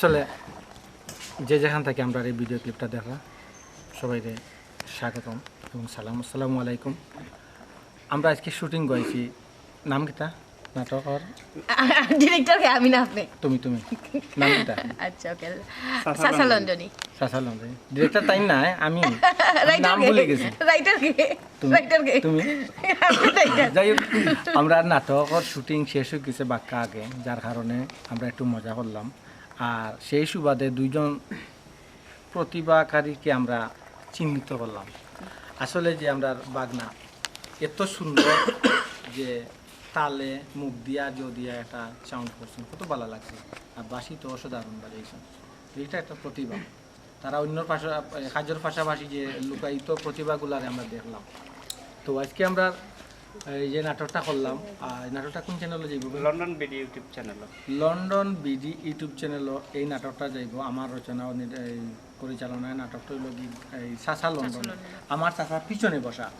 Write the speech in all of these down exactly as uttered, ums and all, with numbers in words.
আসলে যে যেখান থাকি আমরার এই ভিডিও ক্লিপটা দেখরা, সবাইরে স্বাগতম এবং সালাম, আসসালামু আলাইকুম। আমরা আজকে শুটিং করছি, নাম কিতা নাটকর? ডিরেক্টর কে, আমি না আপনি? তুমি, তুমি। নাম কিতা? আচ্ছা, ওকে। সাসা লন্ডনী। সাসা লন্ডনী। ডিরেক্টর তাই না, আমি। রাইটার নাম কে? ভুলে গেছি। রাইটার কে? তুমি। রাইটার কে? তুমি। রাইটার। যাই হোক, আমরা নাটকর শুটিং শেষ হয়ে গেছে বাক্কা আগে, যার কারণে আমরা একটু মজা করলাম। আর সেই সুবাদে দুইজন প্রতিভাকারীকে আমরা চিহ্নিত করলাম। আসলে যে আমরার বাগনা এত সুন্দর, যে তালে মুখ দিয়া জো দিয়া একটা সাউন্ড করছেন, কত ভালো লাগছে। আর বাঁশি তো অসাধারণ বাজাইছেন, এটা একটা প্রতিভা। তারা অন্যর পাশা-, কাজের পাশাপাশি যে লুকায়িত প্রতিভাগুলারে আমরা দেখলাম। তো আজকে আমরা এই যে নাটকটা করলাম, আর এই নাটকটা কোন চ্যানেলে যাইব? London BD YouTube channel. London BD YouTube চ্যানেলে এই নাটকটা যাইব। আমার রচনা ও নির-, এই পরিচালনায় নাটকটা হইল কি, এই সাসা লন্ডন। আমার সাসা পিছনে বসা।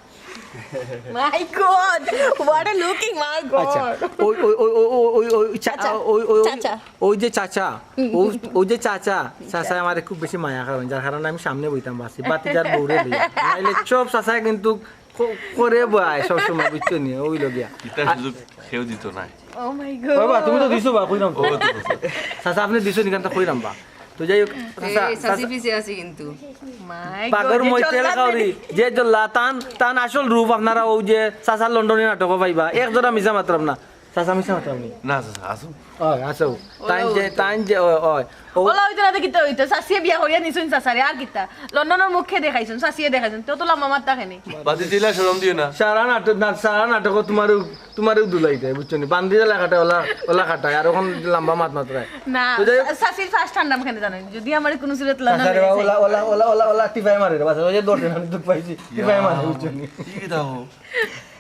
My God, what a looking, my God. আচ্ছা, ওই ওই ওই ওই ওই ওই ওই চা- চাচা, ওই ওই ওই- চাচা। ওই যে চাচা, ওই ওই যে চাচা, চাচা আমারে খুব বেশি মায়া করেন, যার কারণে আমি সামনে বইতাম পারছি, বাতিজার বউরে লইয়া। নাইলে সব চাচায় কিন্তু ক-, করে বয় সব সময়, বুঝছো নি? ওই লগিয়া। ইটা সুযোগ কেউ দিত নাই। Oh my God. বাবা, তুমি তো দিছো বা, কইরাম তো। ও তো বলছে। চাচা, আপনি দিছো নি, কারণ তো কইরাম বা। তো যাই হোক, চাচা, এই চাচা, সাসি পিছে আছি কিন্তু। My God, বাগর এই মই তেল জল্লাদ খাওরি, যে জল্লা, তান, তান আসল রূপ আপনারা ওই যে চাচার লন্ডনী নাটকও পাইবা। এক জোড়া মিছা মাতরাম না। চাচা মিছা মাতরাম নি? না চাচা, আসুন। ওই, আসো। তাইন যে, তাইন যে, ওই, ওই। ও, ওলা হইতো না তো কিতা হইতো? সাসিয়ে বিয়া করিয়া নিছুন চাচারে, আর কিতা? লন্ডনর মুখে দেখাইছুন, সাসিয়ে দেখাইছুন। তো তো লম্বা মাত থাকে নি। বাতি দিলা শরম দিও না। সারা নাটক, না, সারা নাটকও তোমারও, তোমারও দুলাই দেয়, বুঝছো নি? বান্দি জেলা কাটায়, ওলা, ওলা কাটায়, আর ওখান লম্বা মাত মাতরায়। না, তো যাই হোক, সা-, সাসির ফার্স্ট ঠান্ডা মুখে জানো, যদি আমার কোনো সুরত লন্ডন চাচারে বা OLA, OLA, OLA, OLA, OLA, টিপাই মারে রে, বাস, ওই যে দৌড়ে না, দুঃখ পাইছি, টিপাই মারে, বুঝছো নি? কি দাও?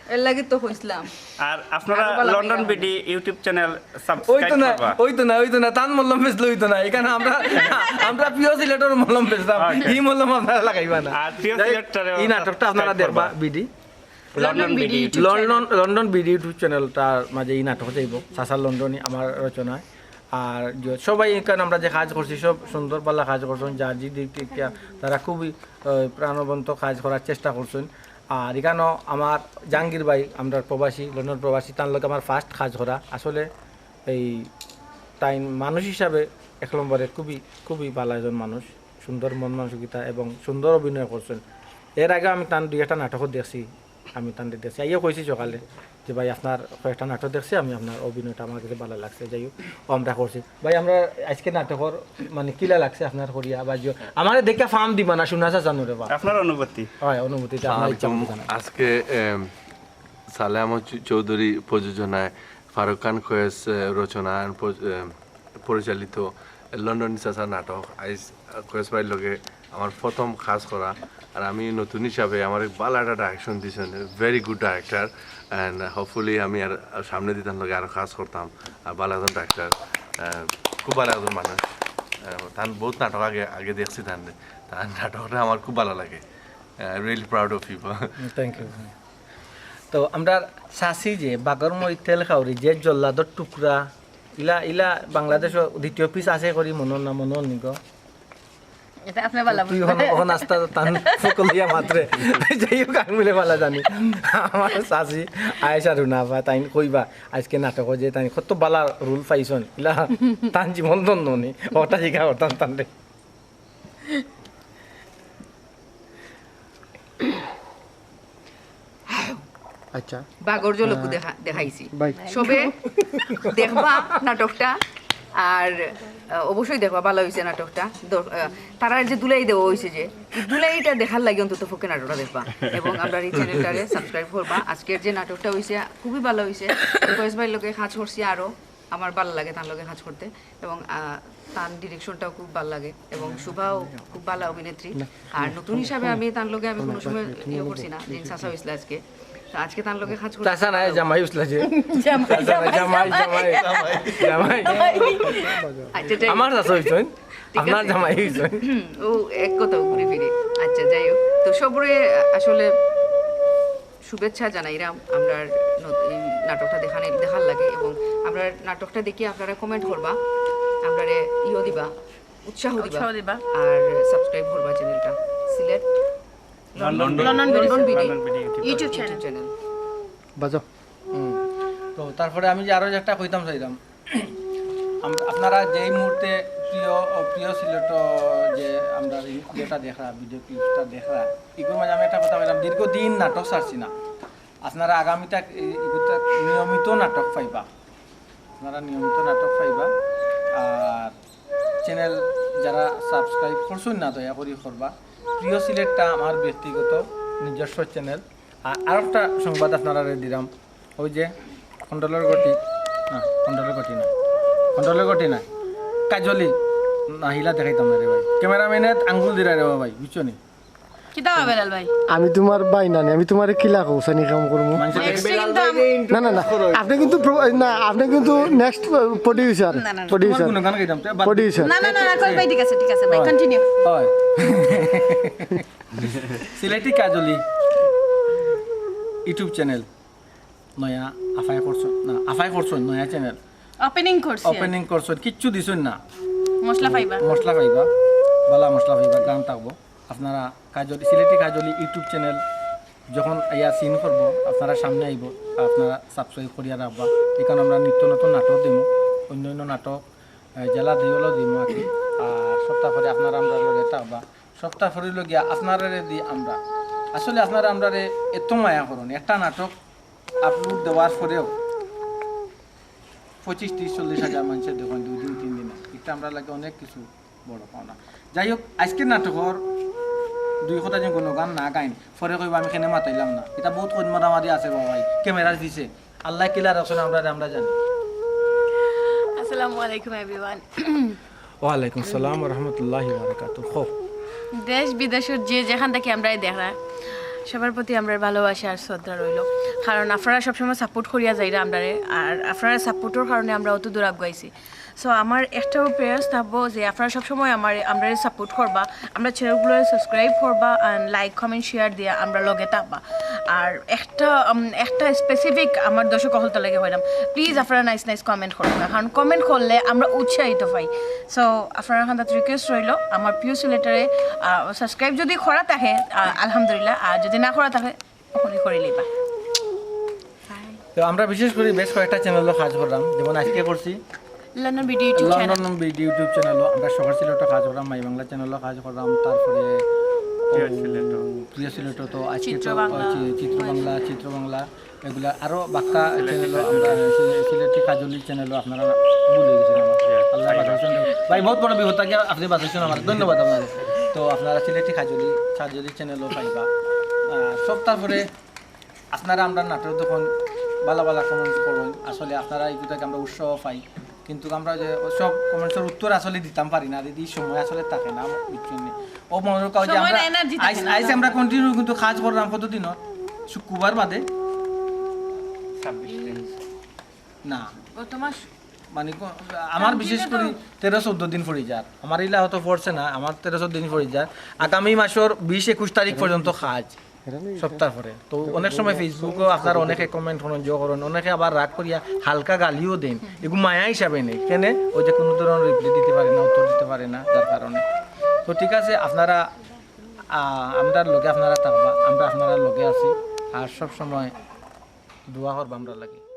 এর লাগি তো কইছিলাম। আর আপনারা আরো ভালো লন্ডন লাগে। বিডি ইউটিউব চ্যানেল ওই তো সাবস্ক্রাইব না, করবা। ওই তো না, ওই তো না, তান মল্লম বেচলে ওই তো না। এখানে আমরা, আমরা পিওর সিলেটর মল্লম বেচলাম। আচ্ছা। এই মল্লম আপনারা লাগাইবা না। আর পিওর যাই হোক, সিলেটর এই নাটকটা আপনারা সাবস্ক্রাইব দেখবা, করবা। BD. London BD YouTube London, London BD YouTube চ্যানেলটার মাঝে এই নাটক যাইব, চাচার লন্ডনী আমার রচনায়। আর যে সবাই এখানে আমরা যে কাজ করছি, সব সুন্দর ভালা কাজ করছেন, যার যে দিক থেকে তারা খুবই, আহ, প্রাণবন্ত কাজ করার চেষ্টা করছেন। আর এখানেও আমার জাহাঙ্গীর ভাই, আমরা প্রবাসী, লন্ডন প্রবাসী, তার লগে আমার ফার্স্ট কাজ করা। আসলে এই তাই মানুষ হিসাবে এক নম্বরে খুবই, খুবই ভালো একজন মানুষ, সুন্দর মন মানসিকতা এবং সুন্দর অভিনয় করছেন। এর আগে আমি তান দুই একটা নাটকও দেখছি, আমি তান দেখছি, আইয়া কইছি সকালে যে, "ভাই, আপনার কয়েকটা নাটক দেখছি আমি, আপনার অভিনয়টা আমার কাছে ভালো লাগছে।" যাই হোক, ও আমরা করছি। ভাই, আমরা আজকে নাটকর মানে কিলা লাগছে আপনার করিয়া? বা যে-, আমারে দেখে ফার্ম দিবা না, শোনা চাচা নুরে বা। আপনার অনুভূতি। হয়, অনুভূতিটা আপনার ইচ্ছা মতো জানান। আজকে এম, সালেহ আহমদ চৌ-, চৌধুরী প্রযোজনায়, ফারুক খান কয়েস, এ, রচনা and প্র-, এ, পরিচালিত লন্ডনী চাচা নাটক। আইজ, এ, কয়েস ভাইর লগে আমার প্রথম কাজ করা। আর আমি নতুন হিসাবে আমার এক ভালা একটা ডাইরেকশন দিছেন, very good director, and hopefully আমি আর, আর সামনে দিতাম লগে আরো কাজ করতাম। আর ভালা একজন ডাইরেক্টর, এ, খুব ভালা একজন মানুষ। এ, তান বহুত নাটক আগে, আগে দেখছি তান, তান নাটকটা আমার খুব ভালা লাগে। I really proud of you. Thank you. তো আমরা চাচি যে বাগর মই তেল খাওরি, যে জল্লাদর টুকরা, ইলা, ইলা বাংলাদেশো দ্বিতীয় পিস আছে করি মনো না, মনো নিগো। এটা আপনি ভালো তুই ওখানে, ওখানে আস্তা তান ফকলিয়া মাত্রে। যাই হোক, আমি বলে ভালা জানি। আমার চাচি আয়েশা রুনা বা তাইন কইবা, আজকে নাটকো যে তাইন কত ভালা রোল পাইছন। ইলা তান জীবন ধন্য নি। ওটা জিগা ওটা তান রে। আচ্ছা। বাগর জলকু দেখা-, দেখাইছি। বাই। সবে দেখবা নাটকটা, আর, আহ, অবশ্যই দেখবা, ভালা হইছে নাটকটা। দর-, আহ, তারার যে দুলাই দেওয়া হইছে যে, এই দুলাইটা দেখার লাগি অন্তত পক্ষে নাটকটা দেখবা। এবং আমরা এই চ্যানেলটারে সাবস্ক্রাইব করবা। আজকের যে নাটকটা হইছে, খুবই ভালা হইছে। কয়েস ভাইর লগে কাজ করছি আরো, আমার ভালা লাগে তার লগে কাজ করতে। এবং, আহ, তার ডিরেকশনটাও খুব ভালা লাগে। এবং শুভাও খুব ভালা অভিনেত্রী। আর নতুন হিসাবে আমি তার লগে আমি কোনো সময় ইয়ে করছি না, যে চাচা হইছিল আজকে। তো আজকে তার লগে কাজ করতে চাচা না, জামাই উসলা যে। জামাই, চাচা না, জামাই, জামাই, জামাই। আচ্ছা, যাই হোক। আমার চাচা হইছইন, ঠিক আপনার আছে। জামাই হইছইন। হুম, ও এক কথা ঘুরে ফিরে। আচ্ছা, যাই হোক। তো সবরে আসলে শুভেচ্ছা জানাইরাম আমরার নত-, এই নাটকটা দেখানি-, দেখার লাগি, এবং আমরার নাটকটা দেখি আপনারা কমেন্ট করবা। আমরারে ইয়ো দিবা, উৎসাহ দিবা। উৎসাহ দিবা। আর সাবস্ক্রাইব করবা চ্যানেলটা, Sylhet London London video video YouTube YouTube channel. Channel. বাজাও। হুম। তো তারপরে আমি যে আরো একটা কইতাম চাইলাম, আম- আপনারা যেই মুহূর্তে প্রিয় ও প্রিয় সিলেট যে আমরা যেটা দেখরা, ভিডিও ক্লিপটা দেখরা, এগুলোর মাঝে আমি একটা কথা কইলাম, দীর্ঘদিন নাটক ছাড়ছি না। আপনারা আগামীটা এই- এগুলোতে নিয়মিত নাটক পাইবা, আপনারা নিয়মিত নাটক পাইবা। আর চ্যানেল যারা সাবস্ক্রাইব করছেন না, দয়া করি করবা। প্রিয় সিলেটটা আমার ব্যক্তিগত নিজস্ব চ্যানেল। আর আরেকটা সংবাদ আপনারা দিলাম, ওই যে কন্ডলের গটি, না, কন্ডলের গটি না, কন্ডলের গটি না, কাজলি, না, হিলা দেখাইতাম না রে ভাই, ক্যামেরাম্যানে আঙ্গুল দিরা রে ভাই, বুঝছো নি? কিতা বেলাল ভাই? আমি তোমার ভাই নানি, আমি তোমারে কিলা কও, সানি কাম করবো। মানুষের Next কিন্তু আম- না না না, আপনি কিন্তু pro- না, আপনি কিন্তু নেক্সট প্রডিউসার। না, না, না। প্রডিউসার। তোমার গুণগান গাইতাম, তো এবার প্রডিউসার। না না না না, কই ভাই, ঠিক আছে, ঠিক আছে ভাই, হয়। কন্টিনিউ। হয়। সিলেটি কাজলি ইউটিউব চ্যানেল নয়া আফাই করছো না, আফাই করছো নয়া চ্যানেল ওপেনিং করছি। ওপেনিং করছো, কিচ্ছু দিছইন না, মশলা পাইবা। মশলা পাইবা, বালা মশলা পাইবা, গান থাকবো। আপনারা কাজলি, সিলেটি কাজলি ইউটিউব চ্যানেল যখন ইয়া সিন করবো, আপনারা সামনে আইবো, আপনারা সাবস্ক্রাইব করিয়া রাখবা। এখানে আমরা নিত্য নতুন নাটক দিমু, অন্য অন্য নাটক, আহ, জেলা দিয়েও দিমু আর কি। আর সপ্তাহ পরে আপনারা আমরা লগে থাকবা, সপ্তাহ পরে লগিয়া আপনারা দি আমরা আসলে আপনারা আমরা এত মায়া করুন, একটা নাটক আপলোড দেওয়ার পরেও পঁচিশ, তিরিশ, চল্লিশ হাজার মানুষের দেখুন দুই দিন, তিন দিনে, এটা আমরা লাগে অনেক কিছু বড় পাওনা। যাই হোক, আজকের নাটকর দুই কথা যে গুণগান না গাইন, পরে কইবা আমি কেনে মাতাইলাম না, এটা বহুত কইন মারামারি আছে বাবাই, ক্যামেরার পিছে আল্লাহ কিলা রাখছেন আমরা, আমরা জানি। আসসালামু আলাইকুম এভরিওয়ান। ওয়ালাইকুম সালাম ওয়া রাহমাতুল্লাহি ওয়া বারাকাতুহু। খুব দেশ বিদেশের যে যেখান থেকে আমরা দেখরা, সবার প্রতি আমরা ভালোবাসা আর শ্রদ্ধা রইল, কারণ আপনারা সবসময় সাপোর্ট করিয়া যাইরা আমরারে, আর আপনারা সাপোর্টের কারণে আমরা অত দূর আগুয়াইছি। সো আমার একটাও প্রেয়ার্স থাকবো যে আপনারা সবসময় আমার আমরারে সাপোর্ট করবা, আমরা চ্যানেলগুলো সাবস্ক্রাইব করবা, আর লাইক, কমেন্ট, শেয়ার দিয়া আমরা লগে থাকবা। আর একটা উম, একটা স্পেসিফিক আমার দর্শক হলতা লাগে হইলাম, প্লিজ আপনারা নাইস নাইস কমেন্ট করবা, কারণ কমেন্ট করলে আমরা উৎসাহিত পাই। সো আপনারা কাছে রিকোয়েস্ট রইল, আমার প্রিয় সিলেটারে সাবস্ক্রাইব যদি করা থাকে, আহ, আলহামদুলিল্লাহ, আর যদি না করা থাকে, ওখানে করে লিবা। তো আমরা বিশেষ করে বেশ কয়েকটা চ্যানেলও কাজ করলাম, যেমন আজকে করছি London video YouTube channel. London video YouTube চ্যানেলও, আমরা সবার সিলেটও কাজ করলাম, মাই বাংলা চ্যানেলও কাজ করলাম, তারপরে প্রিয় সিলেটও। প্রিয় সিলেটও তো আজকে চিত্র তো বাংলা। হচ্ছে চিত্র বাংলা, চিত্র বাংলা, এগুলা আরো বাক্কা চ্যানেলও আমরা সিলে- সিলেটি কাজলি চ্যানেলও আপনারা ভুলে গেছেন আমার। আল্লাহ বাঁচাইছেন। ভাই, বহুত বড় বিপদ থেকে আপনি বাঁচাইছেন আমার, ধন্যবাদ আপনাদের। তো আপনারা সিলেটি কাজলি, কাজলি চ্যানেলও পাইবা। আহ, সব তারপরে আপনারা আমরা নাটক তখন বালা বালা কমেন্টস করুন, আসলে আপনারা এই থেকে আমরা উৎসাহ পাই, কিন্তু আমরা যে সব কমেন্টসের উত্তর আসলে দিতাম পারি না, দিদি সময় আসলে থাকে না, বুঝছেন নি? ও মনে করো যে সময় আমরা না, এনার্জি থাকে আইস না। আইস আমরা কন্টিনিউ কিন্তু কাজ করলাম কতদিন হয়? শুক্রবার বাদে ছাব্বিশ দিন। না, ও তোমার মানে কো- আমার বিশেষ করে তেরো চোদ্দ দিন পড়ি যার, আমার ইলা হয়তো পড়ছে না, আমার তেরো চোদ্দ দিন পড়ি যার। আগামী মাসের বিশ একুশ তারিখ পর্যন্ত কাজ, সপ্তাহ পরে। তো অনেক সময় ফেসবুকও আপনারা অনেকে কমেন্ট করেন, জো করেন, অনেকে আবার রাগ করিয়া হালকা গালিও দেন, এগু মায়া হিসাবে নেই। কেনে? ওই যে কোনো ধরনের রিপ্লাই দিতে পারে না, উত্তর দিতে পারে না, যার কারণে। তো ঠিক আছে, আপনারা আহ, আমরার লগে আপনারা থাকবা, আমরা আপনারার লগে আছি, আর সব সময় দোয়া করবা আমরার লাগি।